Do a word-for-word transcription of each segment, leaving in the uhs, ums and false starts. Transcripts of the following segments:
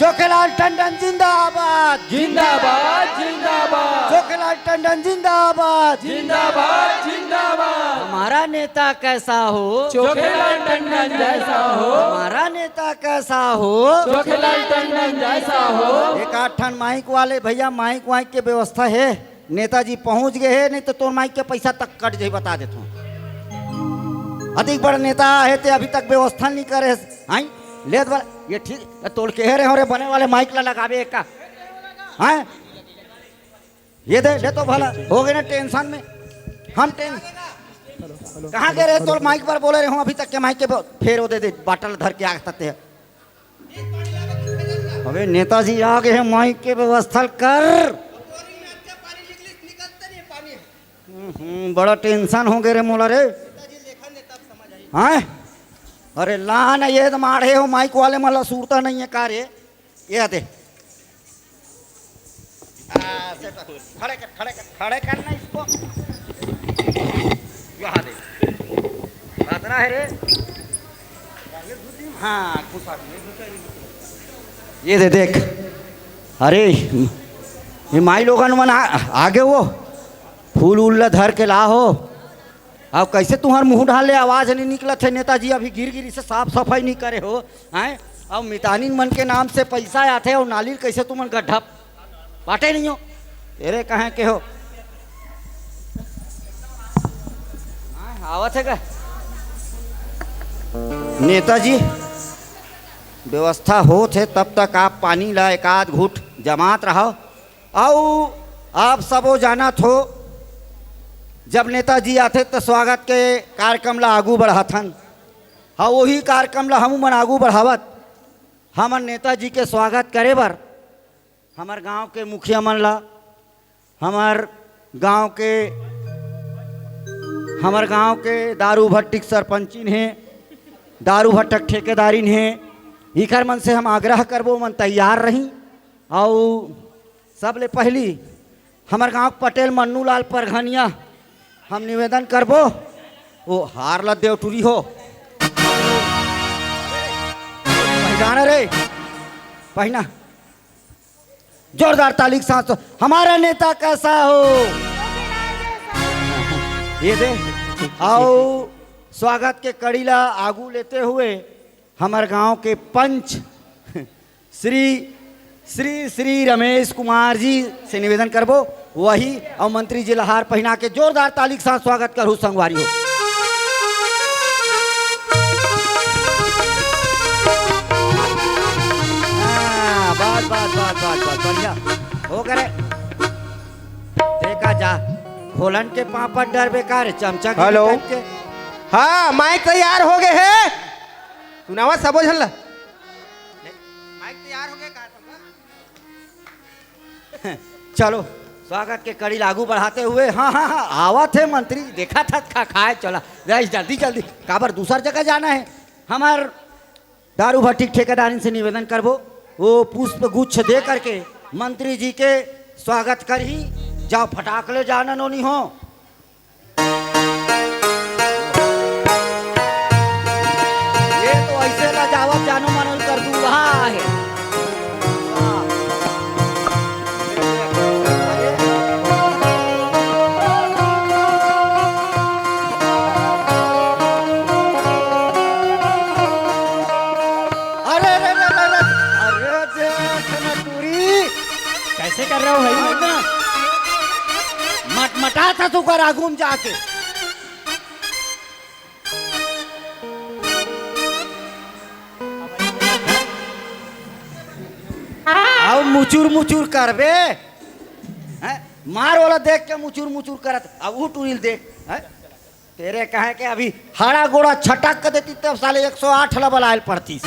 चोखेलाल टंडन जिंदाबाद। जिंदाबाद, जिंदाबाद। चोखेलाल टंडन जिंदाबाद। जिंदाबाद, जिंदाबाद। हमारा नेता कैसा हो? चोखेलाल टंडन जैसा हो। हमारा नेता कैसा हो? चोखेलाल टंडन जैसा हो। एक आध ठन माइक वाले भैया, माइक वाइक के व्यवस्था है? नेताजी पहुंच गए हे, नहीं तो तोर माइक के पैसा तक कट जाही, बता देथों। अधिक बड़ नेता हे ते अभी तक व्यवस्था नहीं करे हे। आई, ले तो बड़ा, ये ठीक, तोल के हे रे हो रे, बने वाले माइक ला लगाबे का? हैं? ये दे, ले तो भला, हो गए ना टेंशन में। हम टें-, कहाँ गए रहे तोर माइक पर बोले रहे हो, अभी तक के माइक के ब-, फेर वो दे दे, बाटल धर के आग तते। अबे नेताजी आ गए हैं, माइक के व्यवस्था कर। हम्म, बड़ा टेंशन हो गए रे मोला रे। हाँ, अरे ला ना, ये तो माढ़े हो, माइक वाले मला सुरता नहीं है का रे? ये दे। आ, set। खड़े कर, खड़े कर, खड़े कर ना इसको। यहाँ दे। खतरा है रे। हाँ, घुसा। ये दे देख। अरे, ये माई लोगन मन आ, आगे वो फूल उल ला धर के ला हो। अब कैसे तुम्हार मुंह ढाल ले आवाज नहीं निकलत है? नेताजी अभी गिर गिरी से साफ सफाई नहीं करे हो, हैं? अब मितानिन मन के नाम से पैसा आथे और नाली ल कैसे तुमन गड्ढा बाटे नहीं हो? तेरे कहाँ के हो? हैं, आवत है का? नेताजी, व्यवस्था होत है, तब तक आप पानी ला एक आध घूट जमात रहो। अउ आप सबो जानत हो, जब नेताजी आथे त स्वागत के कार्यक्रम ला आगू बढ़ाथन। हाँ, वही कार्यक्रम ला हमू मन आगू बढ़ावत हमन नेताजी के स्वागत करे बर हमर गांव के मुखिया मन ला, हमर गांव के, हमर गांव के दारू भट्टी के सरपंचिन हे, दारू भट्टा के ठेकेदारिन हे, इखर मन से हम आग्रह करबो, मन तैयार रही। अउ सबले पहली हमर गांव के पटेल मन्नू लाल परघनिया हम निवेदन करबो, वो हार ला देव टूरी हो। पहिना ना रे, पहिना। जोरदार ताली के साथ हमारा नेता कैसा हो? ये दे। आओ, स्वागत के कड़ी ला आगू लेते हुए हमर गांव के पंच श्री, श्री, श्री रमेश कुमार जी से निवेदन करबो, वही अउ मंत्री जी ला हार पहिना के जोरदार ताली के साथ स्वागत करहु संगवारी हो। हाँ, बस, बस, बस, बस, बस, बढ़िया। हो करे। देखा जा, घोलन के पापड़ डर बेकार, चमचा गिरी हेलो। टाइप के। हाँ, माइक तैयार हो गए हे। सुनावा सबो झन ला। माइक तैयार हो गए का? चलो, स्वागत के कड़ी ला आगू बढ़ाते हुए, हाँ, हाँ, हाँ, आवत हे मंत्री, देखा था खा, खाए चला, जाइस जल्दी, जल्दी, काबर दूसर जगह जाना हे। हमर दारू भट्टी के ठेकेदारिन से निवेदन करबो, वो पुष्प गुच्छ दे करके मंत्री जी के स्वागत करही। जाओ फटाक ले जाना नोनी हो। ये तो ऐसे लजावत जानो मानो कर दूल्हा है। अरे, अरे, अरे, अरे, अरे, अरे, देख ना टूरी। कैसे कर रहे हो भाई? मटमटा था तू कर आगू में जाके। अब मुचुर मुचुर करबे, हैं? मार वाला देख के मुचुर मुचुर करत, अब ऊ टूरी ल देख, हैं? तेरे कहे के अभी हाड़ा गोड़ा छटक के देती तब साले एक सौ आठ ला बलायल पड़तीस।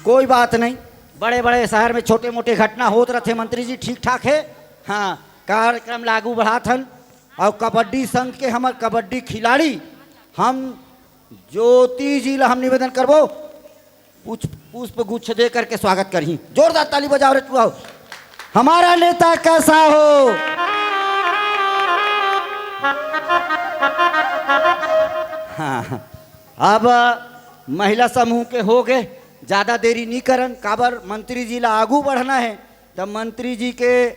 कोई बात नहीं, बड़े बड़े शहर में छोटे मोटे घटना होत रहते। मंत्री जी ठीक ठाक है, हाँ, कार्यक्रम ला आगू बढ़ात हन। और कबड्डी संघ के हमर कबड्डी खिलाड़ी हम ज्योति जी ला हम निवेदन करबो, पुष्प, पुष्प गुच्छ दे करके स्वागत करही। जोरदार ताली बजाओ रे टूरा हो। हमारा नेता कैसा हो? हाँ, अब महिला समूह के हो गए, ज्यादा देरी नी करन, काबर मंत्री जी ला आगू बढ़ना हे। त मंत्री जी के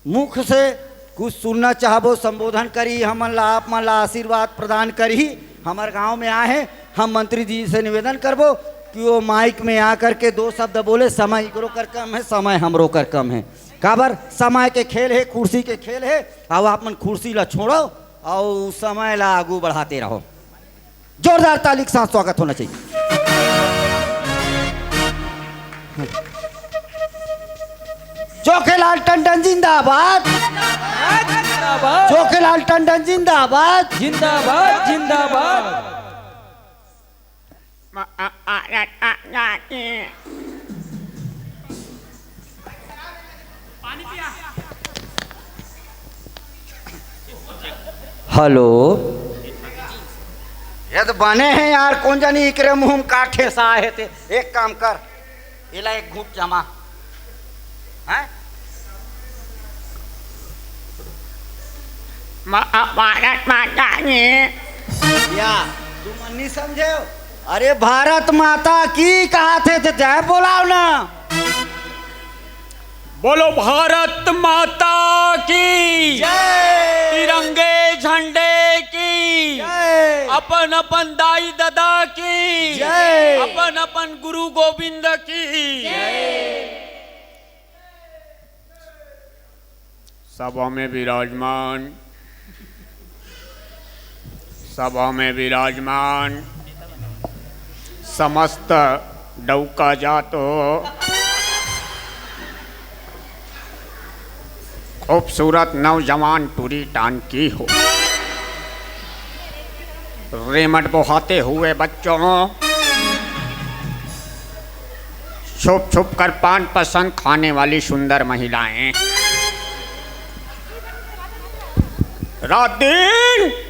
मुख से कुछ सुनना चाहबो, संबोधन करी, हमन ला, आप मन ला आशीर्वाद प्रदान करी। हमर गांव में आए हे, हम मंत्री जी से निवेदन करबो कि वो माइक में आ करके दो शब्द बोले। समय इकरो कर कम हे, समय हमरो कर कम हे। काबर समय के खेल हे, कुर्सी के खेल हे। अब आप मन कुर्सी ला छोड़ो अउ समय ला आगू बढ़ाते रहो। जोरदार ताली के साथ स्वागत होना चाहिए। जोखेलाल टंडन जिंदाबाद। जिंदाबाद। जोखेलाल टंडन जिंदाबाद। जिंदाबाद, जिंदाबाद। हेलो। ये तो बने हे यार, कोन जानी इकरे मुंह में का ठेसा आहे ते। एक काम कर, एला एक घूंट जमा। हैं? मा-, आ, भारत माता की। या, तुमन नी समझे हो? अरे, भारत माता की कहा थे, तो जय बोलाओ ना। बोलो भारत माता की। जय। तिरंगे झंडे की। जय। अपन अपन दाई ददा की। जय। अपन अपन गुरु गोविंद की। जय। सभा में विराजमान, सभा में विराजमान समस्त डौका जात हो, खूबसूरत नौजवान टूरी टांकी हो, रेमट बोहाते हुए बच्चों, छुप छुप कर पान पसंद खाने वाली सुंदर महिलाएं, रात दिन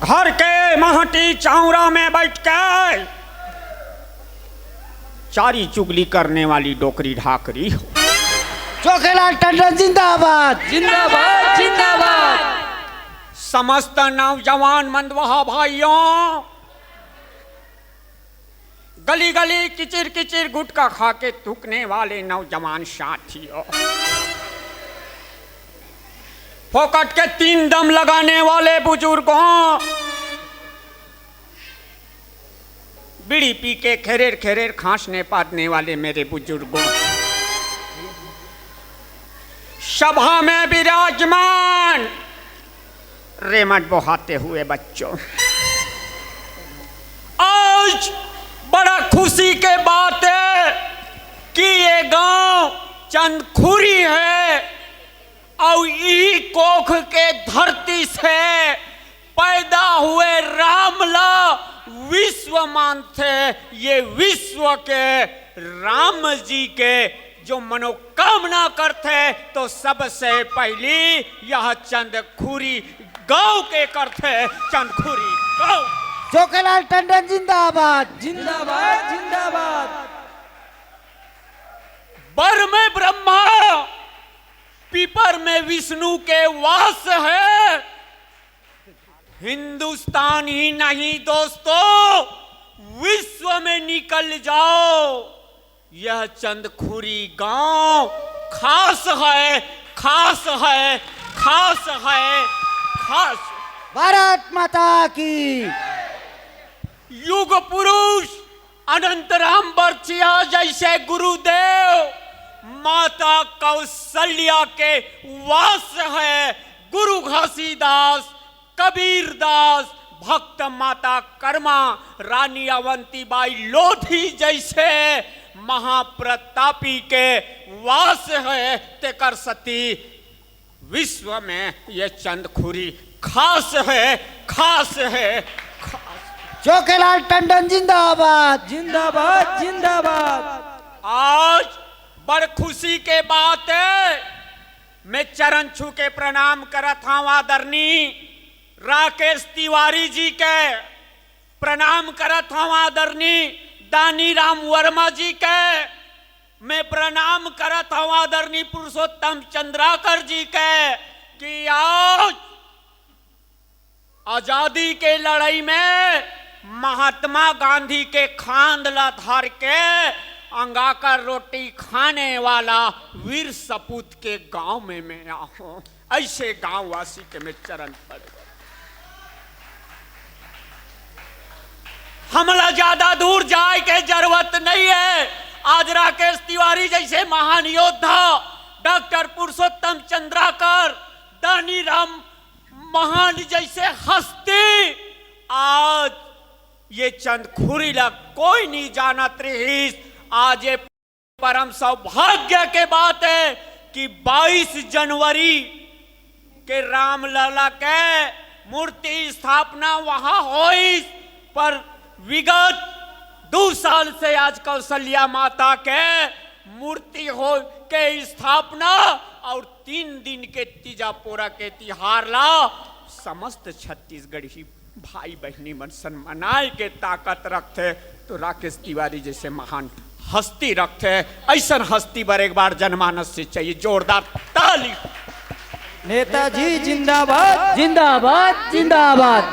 घर के महटी चौरा में बैठ के चारी चुगली करने वाली डोकरी ढाकरी हो। जोखेलाल टंडन जिंदाबाद। जिंदाबाद, जिंदाबाद। समस्त नौजवान मंदवहा भाइयों, गली गली किचिर किचिर गुटखा खा के थूकने वाले नौजवान साथियों, फोकट के तीन दम लगाने वाले बुजुर्गों, बीड़ी पी के खेरेर खेरेर खांसने पादने वाले मेरे बुजुर्गों, सभा में विराजमान रेमट बोहाते हुए बच्चों, आज बड़ा खुशी के बात है कि ये गांव चंदखुरी है और ई कोख के धरती से पैदा हुए राम ला विश्व मानथे। ये विश्व के राम जी के जो मनोकामना करथे, तो सबसे पहली यह चंदखुरी गांव के करथे। चंदखुरी गांव। जोखेलाल टंडन जिंदाबाद। जिंदाबाद, जिंदाबाद। बर में ब्रह्मा, पीपर में विष्णु के वास है। हिंदुस्तान ही नहीं दोस्तों, विश्व में निकल जाओ, यह चंदखुरी गांव खास है, खास है, खास है, खास। भारत माता की। युग पुरुष अनंत राम बरछिया जैसे गुरुदेव, माता कौशल्या के वास है, गुरु घासीदास, कबीर दास, भक्त माता कर्मा, रानी अवंतीबाई लोधी जैसे महाप्रतापी के वास है, तेकर सती विश्व में ये चंदखुरी खास है, खास है, खास। जोखेलाल टंडन जिंदाबाद। जिंदाबाद, जिंदाबाद। आज बड़ खुशी के बात है, मैं चरण छू के प्रणाम करत हंव आदरणीय राकेश तिवारी जी के, प्रणाम करत हंव आदरणीय दानी राम वर्मा जी के, मैं प्रणाम करत हंव आदरणीय पुरुषोत्तम चंद्राकर जी के कि आज आजादी के लड़ाई में महात्मा गांधी के खांद ला धर के अंगाकर रोटी खाने वाला वीर सपूत के गांव में मैं आहूं। ऐसे गांववासी के मैं चरण पड़ गए। हमला ज्यादा दूर जाए के जरूरत नहीं है। आज राकेश तिवारी जैसे महान योद्धा, डॉक्टर पुरुषोत्तम चंद्राकर, दानी राम महान जैसे हस्ती, आज ये चंदखुरी ला कोई नहीं जानत रहिस। आज ये परम सौभाग्य के बात है कि बाईस जनवरी के रामलला के मूर्ति स्थापना वहां होइस, पर विगत दू साल से आज कौशल्या माता के मूर्ति हो के स्थापना और तीन दिन के तीजा पोरा के तिहार ला समस्त छत्तीसगढ़ी भाई बहिनी मन सन मनाए के ताकत रखथे, तो राकेश तिवारी जैसे महान हस्ती रखथे। ऐसन हस्ती बर एक बार जनमानस से चाहिए जोरदार ताली। नेताजी जिंदाबाद। जिंदाबाद, जिंदाबाद।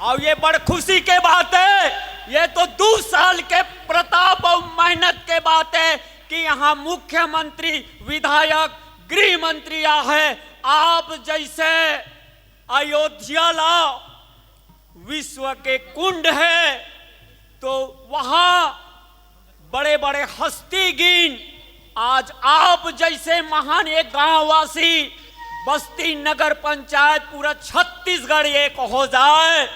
और ये बड़ खुशी के बात है, ये तो दू साल के प्रताप और मेहनत के बात है कि यहाँ मुख्यमंत्री, विधायक, गृह मंत्री आ है। आप जैसे अयोध्या ला विश्व के कुंड है, तो वहां बड़े बड़े हस्ती गिन, आज आप जैसे महान एक गांववासी, बस्ती नगर पंचायत, पूरा छत्तीसगढ़ एक हो जाए,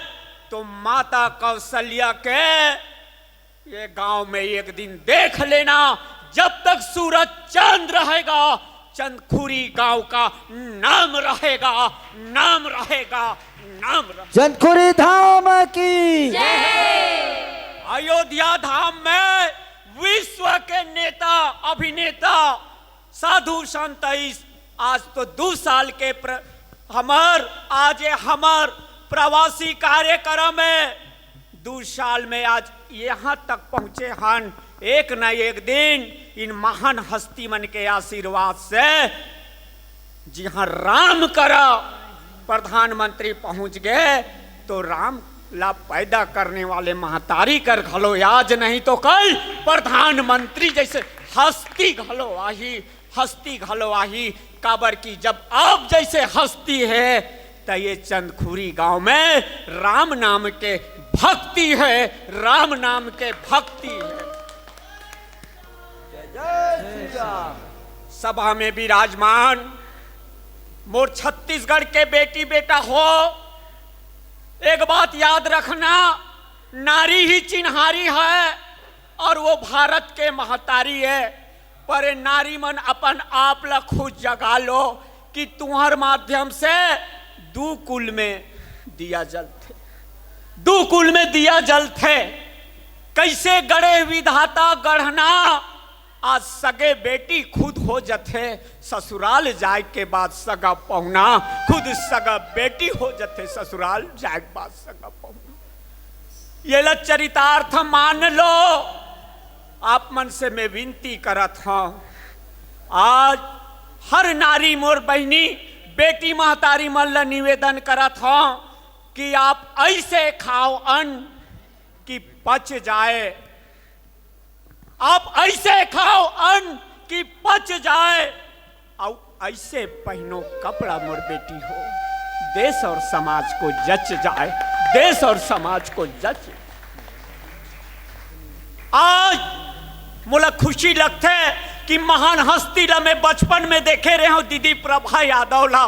तो माता कौशल्या के ये गांव में एक दिन देख लेना, जब तक सूरज चांद रहेगा, चंदखुरी गांव का नाम रहेगा, नाम रहेगा, नाम रहेगा। चंदखुरी धाम की। अयोध्या धाम में विश्व के नेता, अभिनेता, साधु संत इस आज तो दू साल के प्र, हमर आज ये हमर प्रवासी कार्यक्रम है। दू साल में आज यहाँ तक पहुँचे हन। एक न एक दिन इन महान हस्ती मन के आशीर्वाद से जिहाँ राम करा प्रधानमंत्री पहुँच गए, तो राम ला पैदा करने वाले महतारी कर घलो आज नहीं तो कल प्रधानमंत्री जैसे हस्ती घलो आही, हस्ती घलो आही। काबर कि जब आप जैसे हस्ती है, त ये चंदखुरी गांव में राम नाम के भक्ति है, राम नाम के भक्ति है। सभा में विराजमान मोर छत्तीसगढ़ के बेटी बेटा हो, एक बात याद रखना, नारी ही चिन्हारी है और वो भारत के महतारी है। पर ये नारी मन अपन आप ला खुद जगा लो कि तुम्हर माध्यम से दू कुल में दिया जलथे, दू कुल में दिया जलथे। कैसे गढ़े विधाता गढ़ना, आज सगे बेटी खुद हो जथे ससुराल जाए के बाद सगा पहुना, खुद सगा बेटी हो जथे ससुराल जाए के बाद सगा पहुना। ये ला चरितार्थ मान लो। आप मन से मैं विनती करत हूँ, आज हर नारी मोर बहिनी, बेटी महतारी मन ला निवेदन करत हूँ कि आप ऐसे खाओ अन्न कि पच जाए, आप ऐसे खाओ अन्न कि पच जाए, और ऐसे पहनो कपड़ा मोर बेटी हो, देश और समाज को जच जाए, देश और समाज को जच। आज मोला खुशी लगथे कि महान हस्ती ला मैं बचपन में देखे रहे हूँ, दीदी प्रभा यादव ला।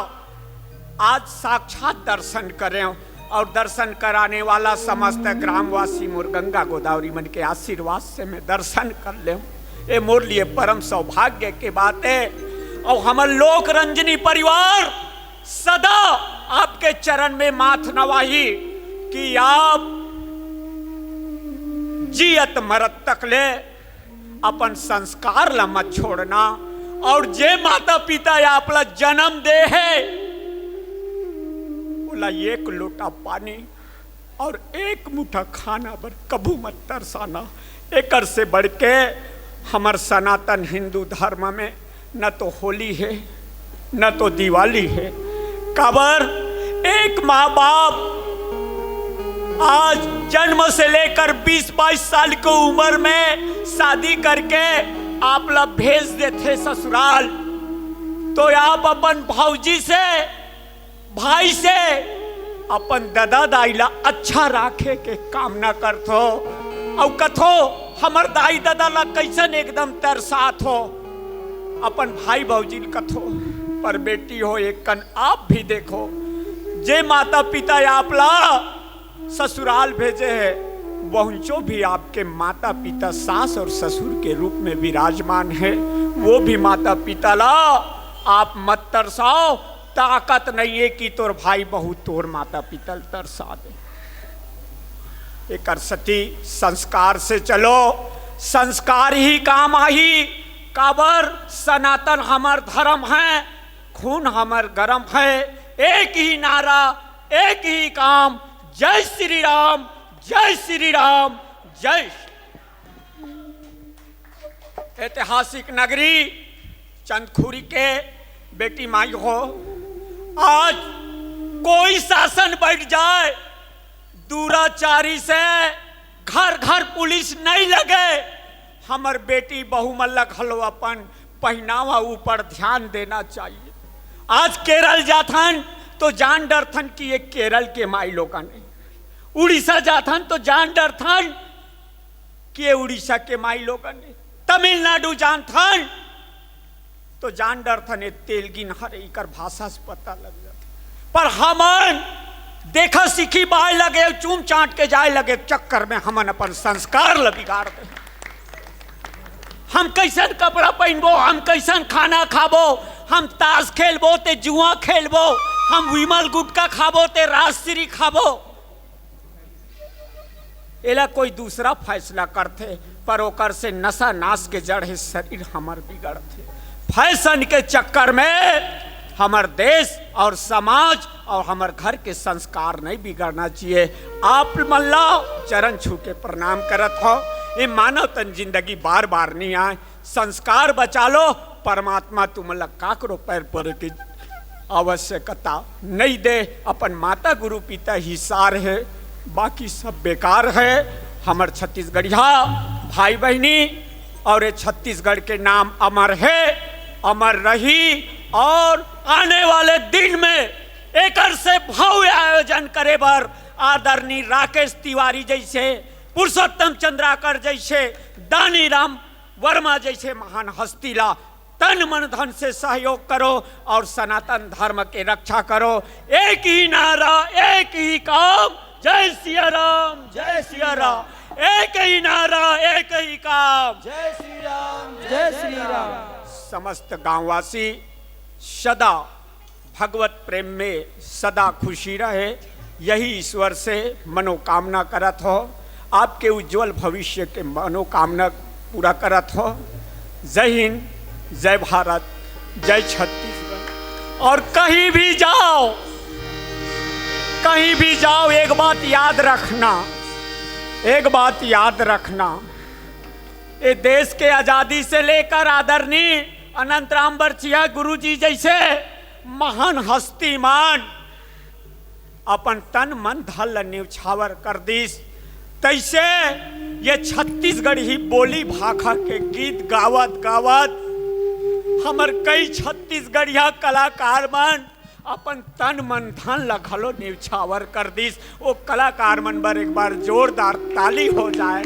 आज साक्षात दर्शन करें और दर्शन कराने वाला समस्त ग्रामवासी मोर गंगा गोदावरी मन के आशीर्वाद से मैं दर्शन कर लें। ये मोर लिए परम सौभाग्य के बात है। और हमर लोक रंजनी परिवार सदा आपके चरण में माथ नवाही कि आप जियत मरत तक ले अपन संस्कार ला मत छोड़ना। और जे माता पिता आप ला जन्म दे है, ओला एक लोटा पानी और एक मुठा खाना बर कभू मत तरसाना। एकर से बढ़ के हमर सनातन हिंदू धर्म में न तो होली है, न तो दिवाली है। काबर एक माँ बाप आज जन्म से लेकर बीस बाईस साल के उम्र में शादी करके आप ला भेज देथे ससुराल, तो आप अपन भौजी से, भाई से, अपन ददा दाई ला अच्छा राखे के कामना करथो। अउ कथो, हमर दाई ददा ला कैसन एकदम तरसात हो। अपन भाई भौजी ल कथो, पर बेटी हो, एक कन आप भी देखो, जे माता पिता आप ला ससुराल भेजे है, वहुंचो भी आपके माता पिता, सास और ससुर के रूप में विराजमान है। वो भी माता पिता ला आप मत तरसाओ। ताकत नहीं है कि तोर भाई बहू तोर माता पिता ल तरसा दे। एकर सेती संस्कार से चलो, संस्कार ही काम आही। काबर? सनातन हमर धर्म है, खून हमर गरम है। एक ही नारा, एक ही काम, जय श्री राम, जय श्री राम, जय श्री। ऐतिहासिक नगरी चंदखुरी के बेटी माई हो, आज कोई शासन बैठ जाए, दुराचारी से घर घर पुलिस नहीं लगे, हमर बेटी बहू मन ल घलो अपन पहनावा ऊपर ध्यान देना चाहिए। आज केरल जाथन तो जान डरथन कि ये केरल के माई लोगन है, उड़ीसा जाथन तो जान डरथन कि ये उड़ीसा के माई लोगन है, तमिलनाडु जाथन तो जान डरथन, ये तेलगिन हरे, इकर भाषा से पता लग जाथे। पर हमन देखा सीखी बाय लगे, चूम चाट के जाय लगे, चक्कर में हमन अपन संस्कार ल बिगाड़ दे। हम कैसन कपड़ा पहनबो, हम कैसन खाना खाबो, हम ताश खेलबो ते जुआ खेलबो, हम विमल गुटखा खाबो ते राजश्री खाबो, एला कोई दूसरा फैसला करथे, पर ओकर से नशा नाश के जड़ हे, शरीर हमर बिगड़थे। फैशन के चक्कर में हमर देश और समाज और हमर घर के संस्कार नहीं बिगड़ना चाहिए। आप मन ला चरण छू के प्रणाम करत हो। ये मानव तन जिंदगी बार बार नहीं आए, संस्कार बचा लो। परमात्मा तुमन ला काकरो पैर परे के आवश्यकता नहीं दे। अपन माता गुरु पिता ही सार है, बाकी सब बेकार है। हमर छत्तीसगढ़िया भाई बहनी, और ये छत्तीसगढ़ के नाम अमर है, अमर रही। और आने वाले दिन में एकर से भव्य आयोजन करे बर आदरणीय राकेश तिवारी जैसे, पुरुषोत्तम चंद्राकर जैसे, दानी राम वर्मा जैसे महान हस्ती ला तन मन धन से सहयोग करो और सनातन धर्म के रक्षा करो। एक ही नारा, एक ही काम, जय सिया राम, जय सिया राम। एक ही नारा, एक ही काम। जय श्री राम, जय श्री राम। समस्त गांववासी सदा भगवत प्रेम में सदा खुशी रहे, यही ईश्वर से मनोकामना करत हो। आपके उज्जवल भविष्य के मनोकामना पूरा करत हो। जय हिंद, जय भारत, जय छत्तीसगढ़। और कहीं भी जाओ, कहीं भी जाओ, एक बात याद रखना, एक बात याद रखना, ये देश के आजादी से लेकर आदरणीय अनंत राम बरछिया गुरु जी जैसे महान हस्ती मन अपन तन मन धन ल न्यौछावर कर दिस, तैसे ये छत्तीसगढ़ी बोली भाखा के गीत गावत गावत हमर कई छत्तीसगढ़िया कलाकार मन अपन तन मन धन ल घलो न्यौछावर कर दिस। ओ कलाकार मन बर एक बार जोरदार ताली हो जाए।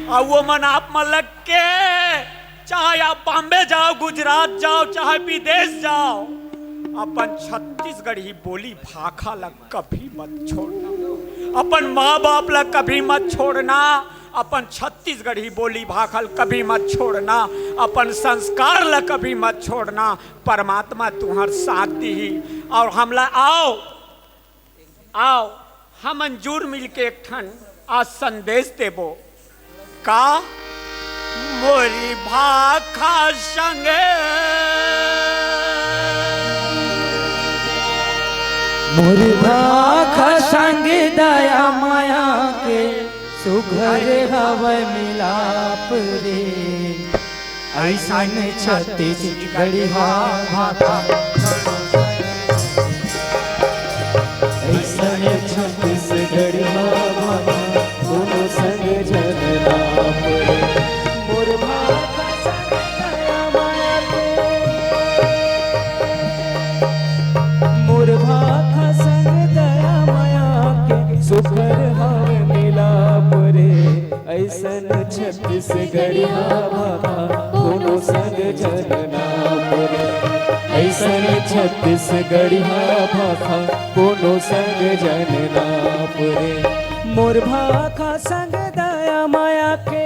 अउ वो मन आप मन ल के, चाहे आप बॉम्बे जाओ, गुजरात जाओ, चाहे विदेश जाओ, अपन छत्तीसगढ़ी बोली भाखा ल कभी मत छोड़ना। अपन माँ बाप ल कभी मत छोड़ना। अपन छत्तीसगढ़ी बोली भाखा ल कभी मत छोड़ना। अपन संस्कार ल कभी मत छोड़ना। परमात्मा तुहर साथ दिही। और हमला आओ, आओ, हमन जुर मिल के एक ठन आज संदेश देबो। का? मोरी भाखा संगे, मोरी भाखा संगे दया माया के सुघर हवय मिलाप रे। अइसन छत्तीसगढ़िया भाखा, अइसन अइसन छत्तीसगढ़िया भाखा कोनो संग झन नाप रे। अइसन छत्तीसगढ़िया भाखा कोनो संग झन नाप रे। मोर भाखा संग दया माया के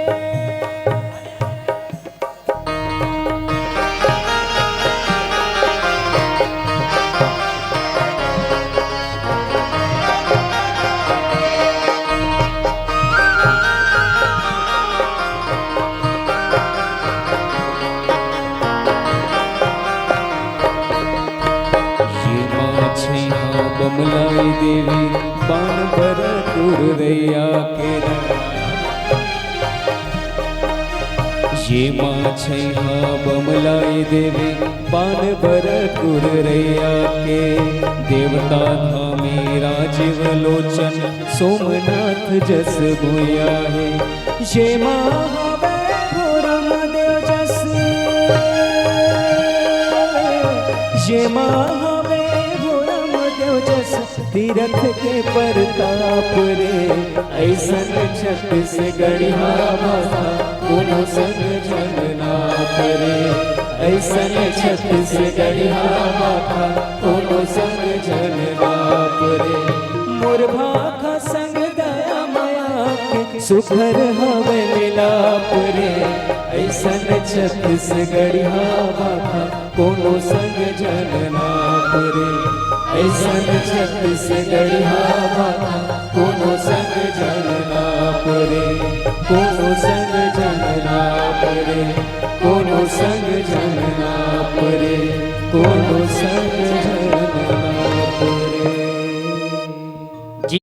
ये माँ छैहा बमलाई देवी, पान बर टुरैया के रंग। ये माँ छैहा बमलाई देवी, पान बर टुरैया के। देवता धामी राजीव लोचन, सोमनाथ जस भुइया हे। ये माँ हवे भोरम देव जस, ये माँ हवे भोरम देव जस, तीरथ के परताप रे। अइसन छत्तीसगढ़िया भाखा कोनो संग झन नाप रे। अइसन छत्तीसगढ़िया भाखा कोनो संग झन नाप रे। मोर भाखा संग दया माया के, सुघर हवे मिलाप रे। अइसन छत्तीसगढ़िया भाखा कोनो संग झन नाप रे। अइसन छत्तीसगढ़िया भाखा कोनो संग झन नाप रे। कोनो संग झन नाप रे। कोनो संग झन नाप रे। कोनो संग झन